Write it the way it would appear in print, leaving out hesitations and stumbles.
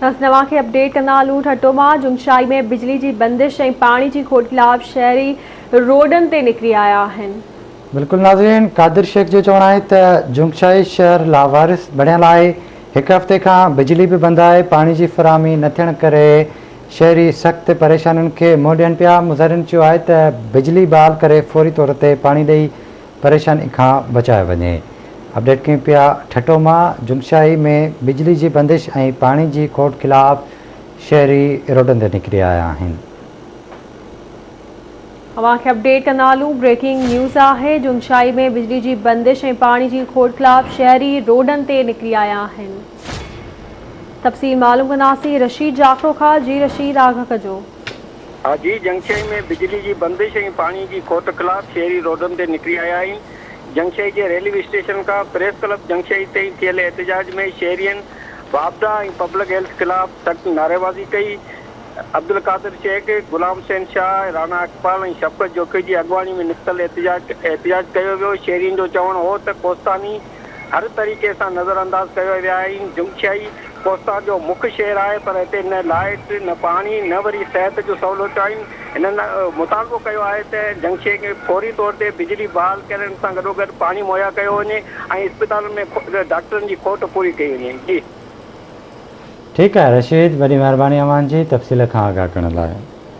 اسين اوهان کي اپڊيٽ ڪندا هلون ٺٽو مان جنگشاهي ۾ بجلي جي بندش ۽ پاڻي جي کوٽ خلاف شهري روڊن تي نڪري آيا آهن. بلڪل ناظرين قادر شيخ جو چوڻ آهي ته جنگشاهي شهر لاوارث بڻيل آهي هڪ هفتي کان بجلي به بند آهي پاڻي جي فراهمي نه ٿيڻ ڪري شهري سخت پريشانين کي منهن ڏين پيا مظاهرين چيو آهي ته بجلي بحال ڪري فوري طور تي پاڻي ڏئي پريشاني کان بچايو وڃي. اپڊيٽ ڪيون پيا ٺٽو مان جنگشاهي ۾ بجلي جي بندش ۽ پاڻي جي کوٽ خلاف شهري روڊن تي نڪري آيا آهن. اوهان کي اپڊيٽ ڪندا هلون بريڪنگ نيوز آهي جنگشاهي ۾ بجلي جي بندش ۽ پاڻي جي کوٽ خلاف شهري روڊن تي نڪري آيا آهن تفصيل معلوم ڪنداسين رشيد جاکرو کان جي رشيد آگاهه ڪجو. حاجي جنگشاهي ۾ بجلي جي بندش ۽ پاڻي جي کوٽ خلاف شهري روڊن تي نڪري آيا آهن. جنگشاهي جي ريلوي اسٽيشن کان پريس ڪلب جنگشاهي تائين ٿيل احتجاج ۾ شهرين واپڊا ۽ پبلڪ هيلٿ خلاف سخت نعريبازي ڪئي. عبدالقادر شيخ، غلام حسين شاهه، راڻا اقبال ۽ شفقت جوکيو جي اڳواڻي ۾ نڪتل احتجاج احتجاج ڪيو ويو. شهرين جو چوڻ هو ته ڪوستاني هر طريقي سان نظر انداز ڪيو ويا آهن، جنگشاهي ڪوستان جو مک شهر آهي پر هتي نه لائيٽ، نه پاڻي، نه وري صحت جون سهولتون آهن، هنن مطالبو ڪيو آهي ته جنگشاهي کي فوري طور تي بجلي بحال ڪرڻ سان گڏوگڏ پاڻي مهيا ڪيو وڃي ۽ اسپتالن ۾ ڊاڪٽرن جي کوٽ پوري ڪئي وڃي. جي. ٺيڪ آهي رشيد وڏي مهرباني اوهان جي تفصيل کان آگاهه ڪرڻ لاء.